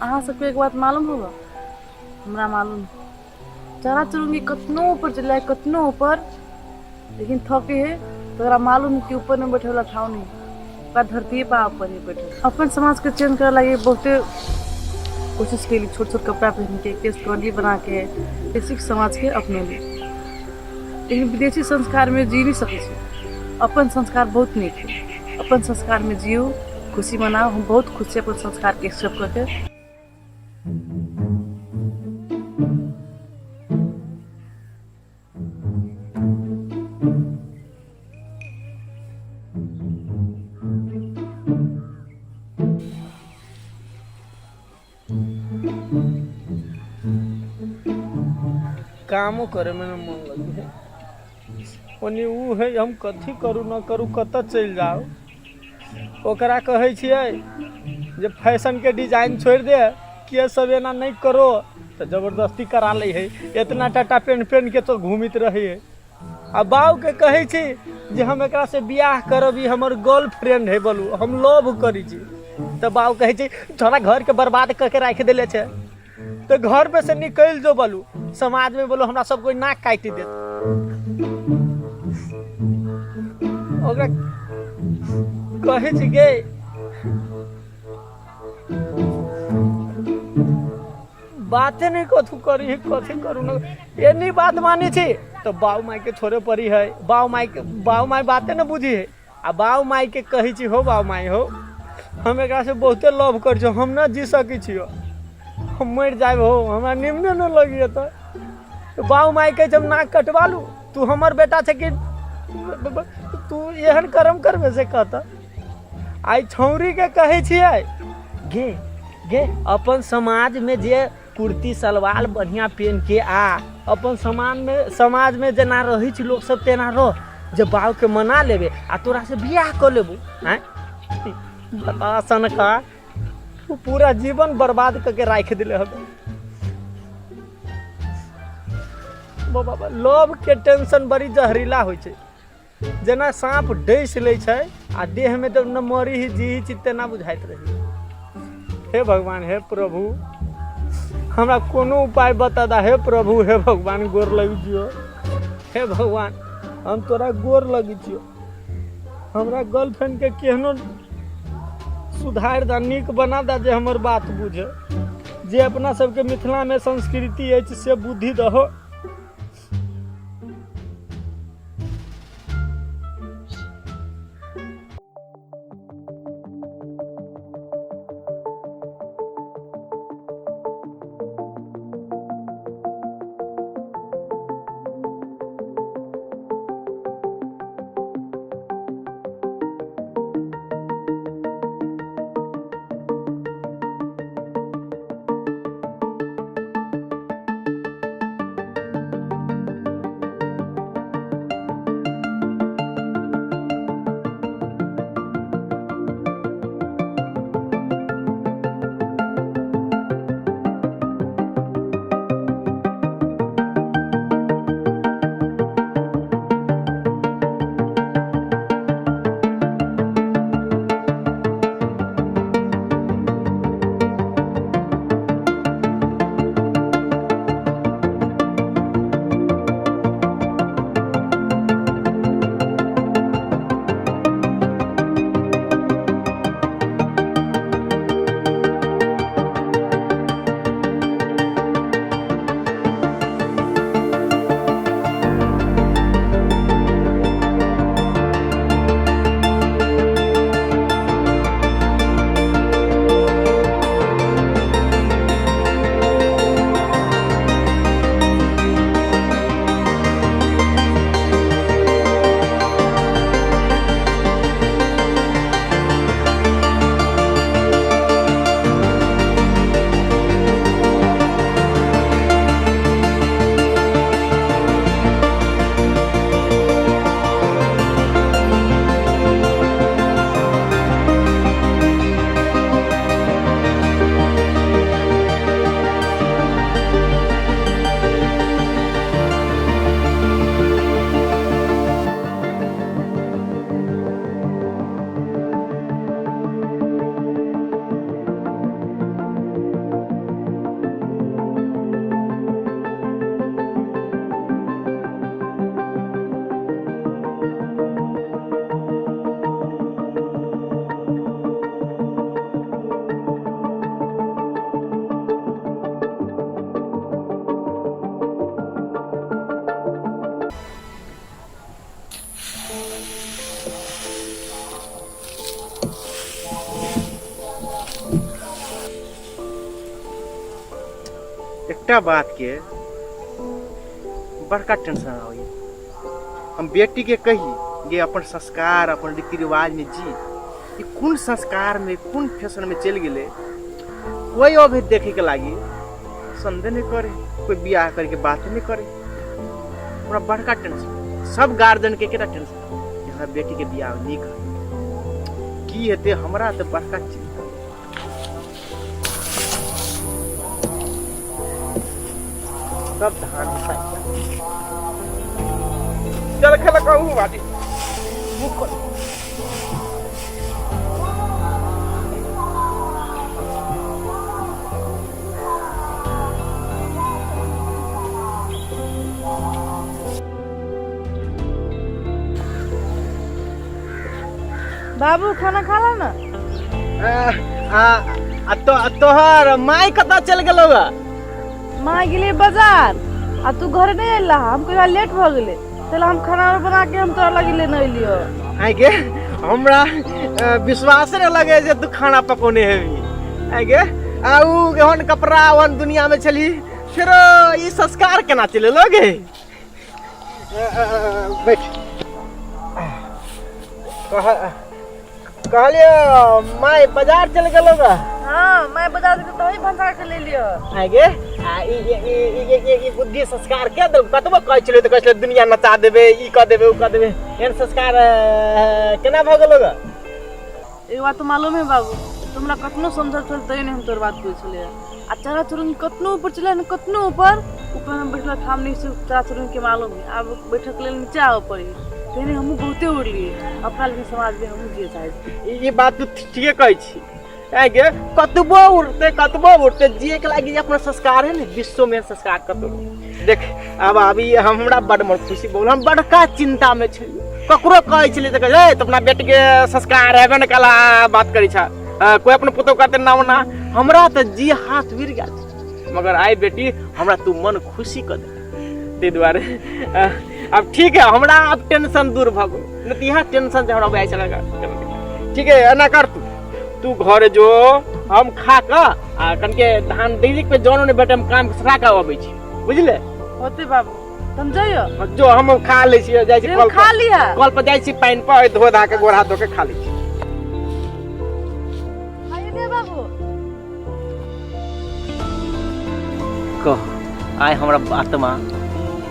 अहाँ सबके एक बात मालूम होगा, हमरा मालूम। चरा चुरुंगी कतनो ऊपर चले जाए, कतनो ऊपर, लेकिन थके है तो ओकरा मालूम है कि ऊपर में बैठे वाला ठाव नहीं, ओकरा धरती पर ऊपर ही बैठे। अपन समाज के चेंज करे लगे बहुते कोशिश कैली, छोट छोट कपड़ा पहन के, केस करली बना के, बेसिक समाज के अपनेली, लेकिन विदेशी संस्कार में जी नहीं सकै छी। अपन संस्कार बहुत नीक है, अपन संस्कार में जियू, खुशी मनाओ। हम बहुत खुश छी अपन संस्कार के एक्सेप्ट करके। कामो करे में मन लगे है। ओनी उ है, हम कथी करू न करू, कतऽ चलि जाउ। ओकरा कहै छियै जे फैशनके डिजाइन छोड़ि दे, किए सब एना नहि करो, तऽ जबरदस्ती करा लै है। एतना टाटा पेन्ह पेन्ह के तो घूमित रहै है। आ बाबूके कहै छी जे हम एकरासँ बियाह करब, ई हमर गर्लफ्रेंड है, बोलू हम लव करै छी, तऽ बाबू कहै छै तोरा घरके बर्बाद कऽ के राखि देले छै, तऽ घर पे से निकलि जो, बोलू समाजमे बोलू हमरा सब कोइ नाक काटि देत। ओकरा कहै छी गे बाते नहीं कथू करी, कथी करू न, एनी बात मानै छी तऽ बाऊ माई के छोड़े पड़ी है। बाऊ माई के, बाऊ माई बाते न बुझी है। आ बाऊ माई के कहै छी हो बाऊ माई हो, हम एकरा से बहुते लव करै छी, हम न जी सकै छियो, हम मरि जायब हो, हमरा निमने न लगिए। तऽ बाऊ माई कहै छै हम नाक कटवा लू, तू हमर बेटा छै कि तू एहन कर्म करबे से कहता। आइ छौरी के कहै छियै गे गे अपन समाज में जे कुर्ती सलवार बढ़िया पेन के आ अपन समाज में, समाज में जेना रहै छै लोक सब तेना रह, जे बाप के मना लेबे आ तोरा से बियाह कऽ लेबो। आँय बता सनका, तू पूरा जीवन बर्बाद कऽ के राखि देले हबे। बाबा लव के टेंशन बड़ी जहरीला होइ छै, जेना साँप डसि लै छै आ देहमे तऽ न मरी ही जी छी तेना बुझाइत रहै। हे भगवान, हे प्रभु, हमरा कोनो उपाय बता दा। हे प्रभु, हे भगवान, गोर लगै छियौ। हे भगवान, हम तोरा गोर लगै छियौ, हमरा गर्लफ्रेंडके केहनो सुधारि दा, नीक बना दा, जे हमर बात बुझे, जे अपना सबके मिथिलामे संस्कृति अछि से बुद्धि दहो। एकटा बात के बड़का टेंशन आबैए। हम बेटी के कही जे अपन संस्कार अपन रीति रिवाज में जी, ई कोन संस्कार में कोन फैशन में चलि गेलै, कोई अभी देखे के लागी संदेह नहीं करे, कोई बियाह करे के बात नहीं करे। हमरा बड़का टेंशन, सब गार्जियन के केटा टेंशन कि हमरा बेटी के बियाह नीक है की हेतै, हमरा तऽ बड़का चिंता। सब धान चल खेल कहू बाटी। बाबू खाना खा ला ना। आ आ तो तोहर माई कतऽ चलि गेलौ? माँ गेलै बाजार आ तू घरे नहीं अयला, हम कहिया लेट भऽ गेलै, चल हम खाना बना के हम तोरा लगी लेने अयलियो। आइ गे, हमरा विश्वास नहि लगे जे तू खाना पकौने हेबी। आइ गे, आ उ एहन कपड़ा ओहन दुनिया में छली, फेरो ई संस्कार केना चलेलो गे? बैठ। कहलियो माय बाजार चल गेलो गा? हाँ, मैं बाजार से तो ही भंसा के ले लियो। आइ गे, आ ई ई ई ई ई ई बुद्धि संस्कार के देल? कतबो कहै छलै तऽ कहै छलै दुनिया नचा देबे, ई कऽ देबे, उ कऽ देबे, एहन संस्कार केना भऽ गेलो गा? एक बात तो मालूम है बाबू, तुमरा कतनो समझल छल तैयो नहीं हम तोर बात पूछले। आ चरा चुरुंग कतनो ऊपर चले न, कतनो ऊपर ऊपर हम बैठल ठाम नहीं से चरा चुरुंग के मालूम है, आब बैठक लेल नीचे आबऽ पड़ी। तेने हमहूँ बहुते उड़लिए अपना, लेकिन समाज में हमहूँ जिए चाहै छी। ई बात तू ठीके कहै छी। आइ गे, कतबो उड़ते कतबो उड़ते, जिए के लागी अपना संस्कार है ने, विश्व में संस्कार कतबो। देख अब अभी हमरा बड मन खुशी बोल, हम बड़का चिंता में छलियै। ककरो कहै छलियै तऽ कहै तऽ अपना बेटी के संस्कार हेबे ने कला बात करै छ, कोई अपना पुतोह कहते ना ना, हमरा तऽ जी हाथ गिर गेल। मगर आइ बेटी हमरा तू मन खुशी कऽ दे, ताहि दुआरे अब ठीक है, हमरा अब टेंशन दूर भऽ गेल। नहीं तऽ इएह टेंशन से हमरा बुझाइ छलै। ठीक है, एना कर, तू तू घर जो, हम खा कऽ आ कनिके धान डेली पे जौन ने बेटे, हम काम सरा कऽ अबै छी, बुझले? होते बाबू, तुम जाइयो। जो, हम खा लै छियै, जाइ छी कल खा लिहा। कल पर जाइ छी, पानि पर धो धा के गोड़ हाथ धो के खा लै छी। खाइए दे बाबू। कह आइ हमरा आत्मा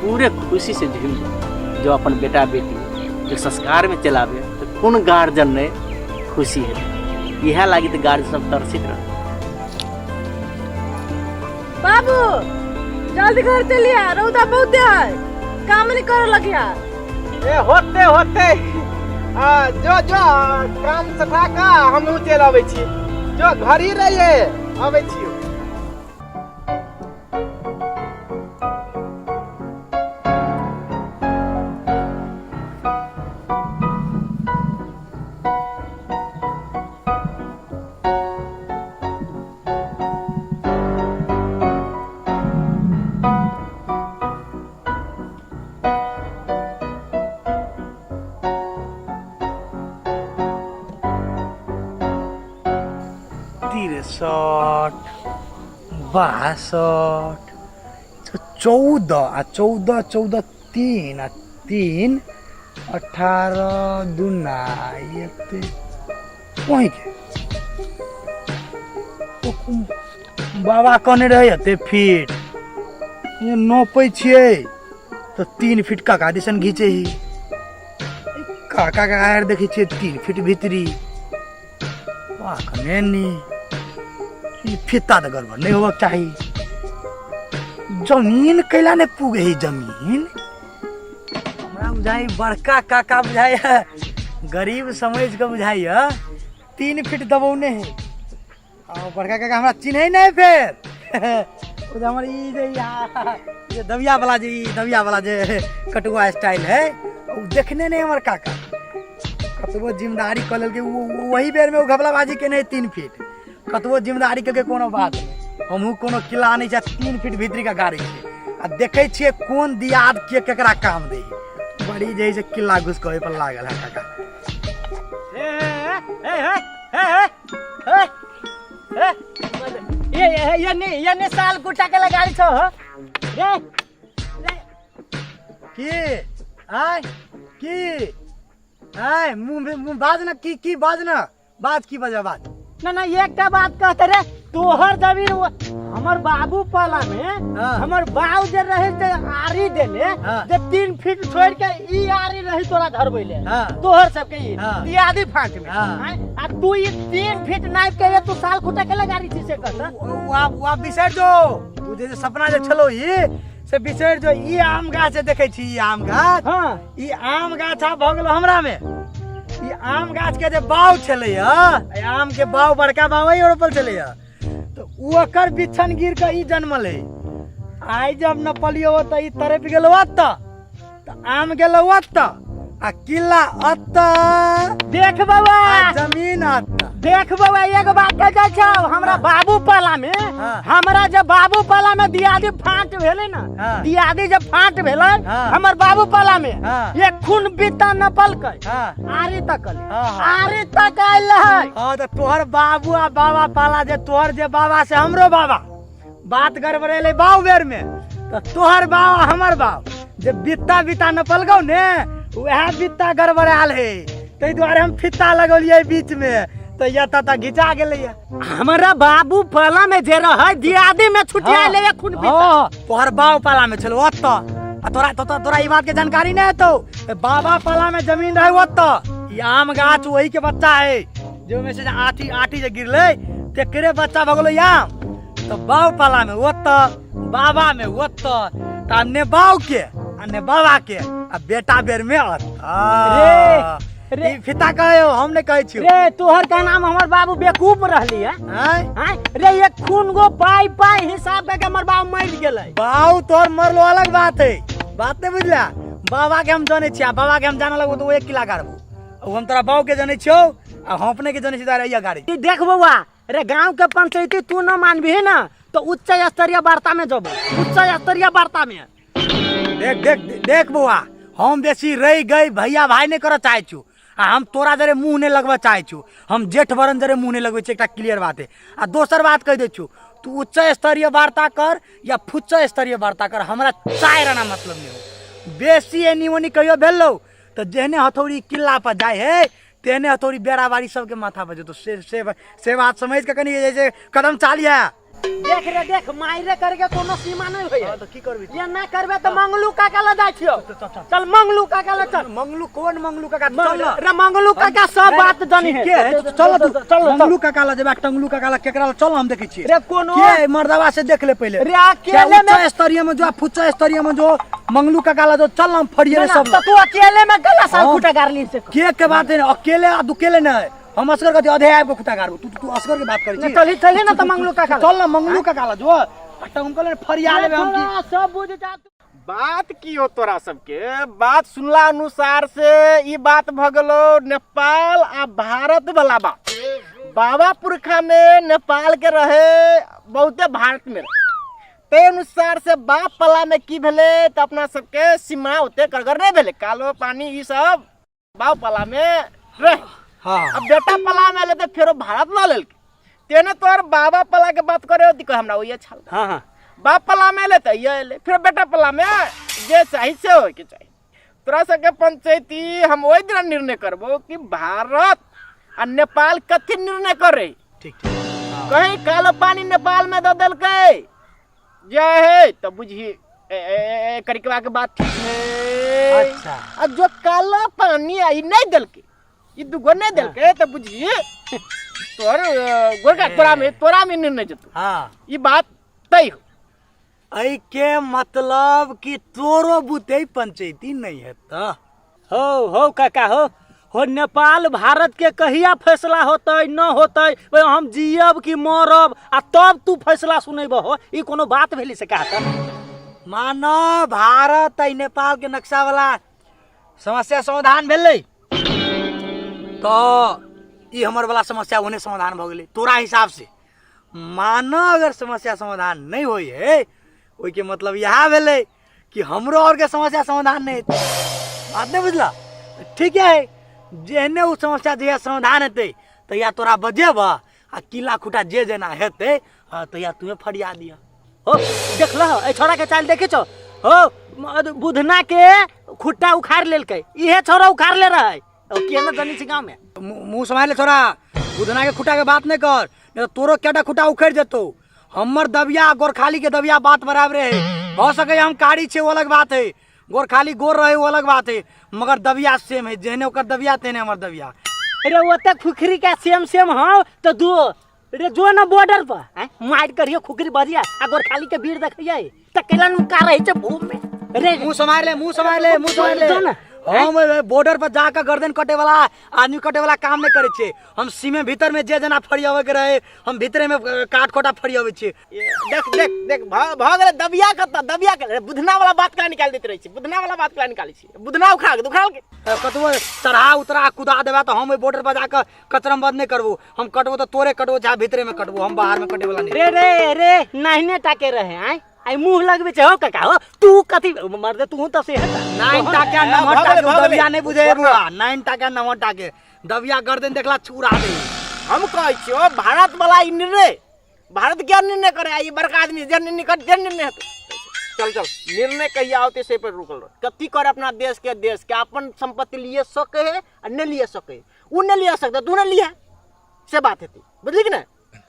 पूरे खुशी से झूम जाए। जो अपन बेटा बेटी जो संस्कार में चलावे तो कोन गार्जियन ने खुशी है? इएह लागी तो गार्जियन सब तरसित रहे। बाबू जल्दी घर चलिया, रौदा बहुत है, काम नहीं करे लगिया। ए होते होते, आ, जो जो काम सठा का हमहूँ चलि अबै छी, जो घर ही रहिए, अबै छी। 63 62 14 आ 14 14 3 आ 3 18 दुना एते वहीं के बाबा कहने रहे एते फीट ये नोपै छियै तऽ 3 फीट काका दिसन घीचे ही, काका के आयर देखै छियै 3 फीट भीतरी। वाह कने नी ई फीता तऽ गड़बड़ नहीं होबक चाही। जमीन कैला ने पुगे ही जमीन? हमरा बुझाइ बड़का काका बुझाइ गरीब समझ के बुझाइ 3 फीट दबौने है। आ बड़का काका हमरा चिन्है नहीं फेर ओ जे हमर ई जे जे दबिया वाला जे ई दबिया वाला जे कटुआ स्टाइल है, ओ देखने नहीं हमर काका। कतबो जिम्मेदारी कऽ लेलकै, वही बेर में ओ घबलाबाजी केने है 3 फीट। कतबो जिम्मेदारी केलकै कोनो बात नहीं, हमहूँ कोनो किला नहीं छै, 3 फीट भीतरी का गाड़ी छै आ देखै छियै कोन दियाद के केकरा काम दै। बड़ी जे है से किला घुस के ओहि पर लागल है काका। ए ए ए ए ए ए, ये ये ये ने ये ने साल कुटा के लगाड़ी छो हो रे। की आय की आय मुंह में मुंह बाज ना, की की बाज ना, बाज की बजा बाज ना ना एकटा बात कहते रे, तोहर जमीन हमर बाबू पाला में हाँ। हमर बाऊ जे रहे ते आरी देले हाँ। जे 3 फीट छोड़ के ई आरी रही तोरा धरबैले हाँ। तोहर सबके ई हाँ। दियादी फांट में हाँ। आँय? आ तू ई 3 फीट नाप के ये तू साल खुटा के लगारी छी से कहत। उ आप उ आप बिसरि जो, उ जे सपना जे छलो ई से बिसरि जो। ई आम गाछ जे देखै छी, ई आम गाछ, हाँ। ई आम गाछ आब भऽ गेलो हमरा में। ई आम गाछ के जे बाउ छलै ह, ई आम के बाउ बड़का बाउ है रोपल छलै ह, तऽ उ ओकर बिछन गिर के ई जनमल है। आइ जब नपलियो तऽ ई तरप गेलो ओतऽ, तऽ आम गेलो ओतऽ, आ किला ओतऽ, देख बौआ, आ जमीन ओतऽ। देख बौआ, एगो बात कह जाइ छौ, हमरा बाबू पाला में, हाँ। हमरा जब बाबू पाला में दियादी फांट भेलै ना, हाँ। दियादी जब फांट भेलै हाँ। हमर बाबू पाला में, हाँ। एक खून बीता नपलकै, हाँ। आरी तक अलै। हाँ, हाँ। आरी तक आयल है। हाँ, तऽ तोहर बाबू आ बाबा पाला जे तोहर जे बाबा से हमरो बाबा बात गड़बड़ेलै बाउ बेर में, तऽ तोहर बाप आ हमर बाप जे बित्ता बित्ता नपलकौ ने, वएह बित्ता गड़बड़ायल है, ताहि दुआरे हम फित्ता लगौलियै बीच में, तऽ एतऽ तऽ घिचा गेलैया। हमरा बाबू पाला में जे रहै दियादी में छुटिया ले खून बित्ता। हाँ, तोहर बाप पाला में छलो ओतऽ, आ तोरा तो, तो, तोरा ई बात के जानकारी नहीं हेतौ, बाबा पाला में जमीन रहे ओतऽ। ई आम गाछ वही के बच्चा है, जो में से जे आठी आठी जे गिरलै तेकरे बच्चा भऽ गेलै आम। तऽ बाउ पाला में ओतऽ, बाबा में ओतऽ, तऽ ने बाउ के आ ने बाबा के, आ बेटा बेर में ओतऽ। रे, रे। ई फिता कहे हम नहीं कहै छियौ। रे तोहर का नाम हमर बाबू बेवकूफ रहली है। आँय? आँय? रे एक खून गो पाई पाई हिसाब करके हमर बाबू मर गेलै। बाऊ तोहर मरलो अलग बात है, बात नहीं बुझला। बाबा के हम जानै छियै, बाबा के हम जाने लगबो तऽ ओ 1 किला गाड़बो। ओ हम तोरा बाऊ के जानै छियौ आ हम अपने के जानै छियै, तोरा इया गाड़ी। ई देख बौआ रे, गांव के पंचायती तू न मानबी ना तो उच्च स्तरीय वार्ता में जबो, उच्च स्तरीय वार्ता में। देख देख देख बौआ, हम बेसी रह गई भैया भाई नहीं करऽ चाहै छु, आ हम तोरा जरे मुँह नहीं लगबऽ चाहै छु, हम जेठ बरन जरे मुँह नहीं लगबै छी, एकटा क्लियर बात है। आ दोसर बात कहि दै छु, तू उच्च स्तरीय वार्ता कर या फुच्च स्तरीय वार्ता कर, हमरा चाय रहना मतलब नहीं हो। बेसी एनी ओनी कहियो भेलौ तऽ जेहने हथौड़ी किल्ला पर जाइ है तेहने हथौड़ी बेराबारी सबके माथा पर जेतौ। से से से बात समझ के कनी जे छै कदम चालिहे। देख रे देख, मायरे करके कोनो सीमा नहीं होय। हाँ, तऽ की करबी? ये ना करबे तऽ मंगलू काका लग जाइ छियौ। चल मंगलू काका लग चल। मंगलू कोन मंगलू काका? चल ना। रे मंगलू काका सब बात जानी है। के है? चल ना तू। चल, चल। मंगलू काका लग जेबा, टंगलू काका लग, केकरा लग चल, हम देखै छियै। रे कोनो के है? मर्दवा से देख ले पहिले। रे अकेले में उच्च स्तरीय में जो आ, फुच्च स्तरीय में जो मंगलू काका लग जो, चल ना, हम फरिये ना, ना, सब तो तू अकेले में गला साल हाँ। खुटा गारली से। के के बात है, अकेले आ दुकेले ना है। हम असगर कथी अधे आबि के खुटा गाड़बो। तू तू असगर के बात करै छी। चलही, चलही ना तऽ मंगलू काका लग। चल ना मंगलू काका लग जो, हम कहले फरिया लेबै हम की। थोड़ा सब बुझ जा। बात की हो तोरा सबके, बात सुनला अनुसार से ई बात भ गेलो नेपाल आ भारत वाला बात। बाबा पुरखा में नेपाल के रहे बहुते भारत में रहे, ते अनुसार से बाप पला में की भेलै तऽ अपना सबके सीमा ओते करगर नहीं भेलै, कालो पानी ई सब बाप पला में रहे। हाँ। अब बेटा पला में एलै तऽ फेरो भारत लऽ लेलकै। तेने तोहर बाबा पला के बात करे होती, हमरा वही अच्छा लगल। हाँ, हाँ। बाप पला में एलै तऽ इहे एलै, फेर बेटा पला में जे चाही से होइके चाही। तोरा सबके पंचायती हम ओहि दिना निर्णय करबो कि भारत आ नेपाल कथी निर्णय करे। ठीक, ठीक। कहीं कालो पानी नेपाल में दऽ देलकै जय हे तऽ बुझी ए, ए, ए, करिकवा के बात ठीक है। अच्छा। आ जो काला पानी आई नहीं देलकै, ई दुगो नहीं देलकै तऽ बुझी तोहर गोरका तोरा में निर्णय जेतौ। हाँ। ई बात तय हो। एहि के मतलब कि तोरो बुते पंचायती नहीं हेतऽ। हो हो काका हो हो, नेपाल भारत के कहिया फैसला होतै न होतै, ओए हम जियब कि मरब आ तब तू फैसला सुनेबह हो, ई कोनो बात भेली से कहत? मानो भारत आ नेपाल के नक्शा वाला समस्या समाधान भेलै तो ई हमर वाला समस्या ओने समाधान भऽ गेलै तोरा हिसाब से। मानो अगर समस्या समाधान नहीं होई है, ओई के मतलब यह भेलै कि हमरो और के समस्या समाधान नहीं हेतै। बात नहीं बुझला? ठीक है, जेहने उ समस्या जहिया समाधान हेतै तहिया तोरा बजेबह, आ किला खुटा जे जेना हेतै, हाँ तहिया तुहे फरिया दिह। हो देख लह, ए छोरा के चाल देखे छो हो, बुधना के खुट्टा उखाड़ लेलकै, इहे छोरा उखाड़ ले रहे ओ के न जानी छी गांव में। मुंह सम्हाल ले छोरा, बुधना के खुट्टा के बात नहीं कर, नहीं तो तोरो केटा खुट्टा उखड़ जेतो। हमर दबिया गोरखाली के दबिया बात बराबर है, भऽ सके हम कारी छे वो अलग बात है, गोरखाली गोर रहे वो अलग बात है, मगर दबिया सेम है, जेहने ओकर दबिया तेहने हमर दबिया। अरे ओते खुखरी के सेम सेम हो तो दो रे जो ना बॉर्डर पर हैं मार करियो खुखरी बजिया आ गोरखाली के भीड़ देखिए त केलन का रहे छे भूम में। अरे मुंह संभाल ले, मुंह संभाल ले, मुंह संभाल ले। जो ना, हम बॉर्डर पर जाकर गर्दन कटे वाला आदमी कटे वाला काम नहीं करे छे, हम सीमे भीतर में जे जना फरियावे के रहे हम भीतरे में काट कोटा फरियावे छे। देख देख देख भ गेलै दबिया कत दबिया के रे, बुधना वाला बात का निकाल देते रहै छी, बुधना वाला बात का निकालै छी, बुधना उखाड़ के उखाड़ के। कतबो चढ़ा उतरा कुदा देबा तो हम बॉर्डर पर जाकर कचरम बंद नहीं करबो, हम कटबो तो तोरे कटबो चाहे भीतरे में कटबो, हम बाहर में कटे वाला नहीं। रे रे रे नाहिने टाके रहे आय आई मुंह लगबे छे हो काका हो तू कथी मर दे तू त से हटा। नाइन टाके नमर टाके दबिया नहीं बुझे बुआ, नाइन टाके नमर टाके दबिया गर्दन देखला छुरा दे। हम कहै छियो भारत वाला ई निर्णय भारत क्या निर्णय करे, ई बड़का आदमी जे निर्णय कर जे निर्णय हेतै। चल चल निर्णय कहिया होते से पर रुकल रह, कथी करे अपना देश के, देश के अपन संपत्ति लिए सके है आ नहीं लिए सके है, उ नहीं लिए सकते तू नहीं लिया से बात हेतै, बुझली कि नहीं?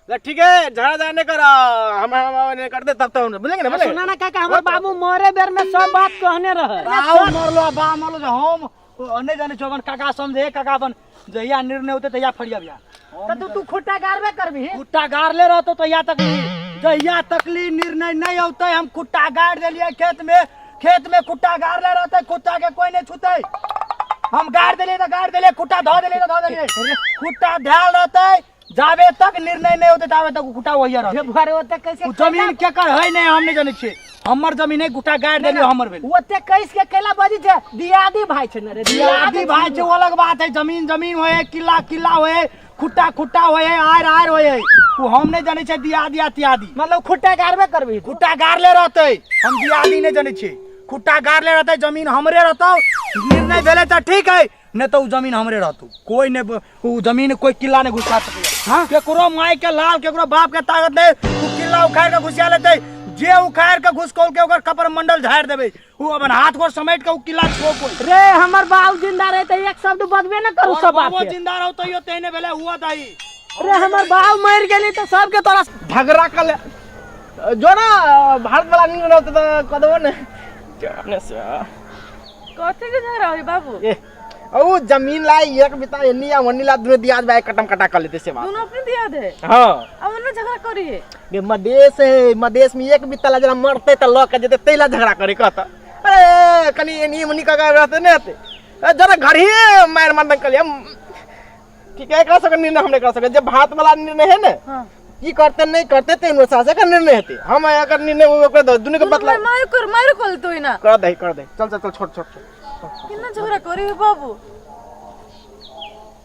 ले ठीक है झगड़ा झगड़ा नहीं कर, हम नहीं करते तब तो बुझले कि नहीं? बुझले? सुना ना काका हमर बाबू मरे बेर में सब बात कहने रहे। बाबू मरलो बा मरलो जे हम नहीं जाने छो अपन काका समझे, काका अपन जहिया निर्णय होते तहिया फरिया बिया। त तू खुट्टा गारबे करबी? खुट्टा गारले रहतो तहिया तक ली, जहिया तकली निर्णय नहीं होते हम खुट्टा गाड़ देलिए खेत में, खेत में खुट्टा गारले रहते खुट्टा के कोई नहीं छूते, हम गाड़ देलिए त गाड़ देलिए, खुट्टा धो देलिए त धो देलिए, खुट्टा ध्यान रहते जाबे तक निर्णय नहीं होते ताबे तक खुट्टा वही रहते। हे भरे ओते कैसे उ जमीन केकर है नहीं हम नहीं जानै छियै, हमर जमीन है गुटा गाड़ देलिए हमर भेल। ओते कैस के कैला बजी छै दियादी भाई छै न रे, दियादी भाई छै अलग बात है, जमीन जमीन होय, किला किला होय, खुट्टा खुट्टा होय, आर आर होय, उ हम नहीं जानै छियै दियादी आ तियादी। मतलब खुट्टा गाड़बे करबी? खुट्टा गाड़ले रहते, हम दियादी नहीं जानै छियै, खुट्टा गाड़ले रहते जमीन हमरे रहतौ, निर्णय भेलै त ठीक है, नहीं तो जमीन हमरे रहतौ, कोई नहीं उ जमीन कोई किला नहीं घुसा सकै। हाँ? केकरो माय के लाल केकरो बाप के ताकत नहीं उ किला उखाड़ के घुसिया लेतै, जे उखाड़ के घुसकौल के ओकर कपर मंडल झाड़ देबै, उ अपन हाथ गोर समेट के उ किला छो कोई। रे हमर बाप जिंदा रहे त एक शब्द बजबे न करू सब बात बाबो के। जिंदा रहो तैयो तेहने भेलै हुआ दाई। रे हमर बाप मर गेली त सबके तोरा झगड़ा कर ले जो ना भारत वाला नहीं रहते तो कदमो ने जाने से कथी के झगड़ा होई बाबू? ए ओ जमीन ला एक बिता एनी आ ओनी ला दुनो दियाद भाई कटम कटा कर लेते से बात। दुनो अपने दियाद है? हां। अब उनमें झगड़ा करी है। बे मदेश है, मदेश में एक बिता ला जरा मरते त ल के जेते तैला झगड़ा करे कहता। अरे कनी एनी ओनी का रहते ने हते। जरा घर ही मार मार कर लिया। ठीक है, एकरा सके निर्णय हमने कर सके, जब भात वाला निर्णय है ना। हां। की करते नहीं करते ते अनुसार से निर्णय हेते, हम अगर निर्णय वो कर दो दुनु के दुनु बतला मार कर मार कर तो ना कर दे कर दे, चल चल चल छोड़ छोड़ छोड़। कितना झगड़ा करी हो बाबू?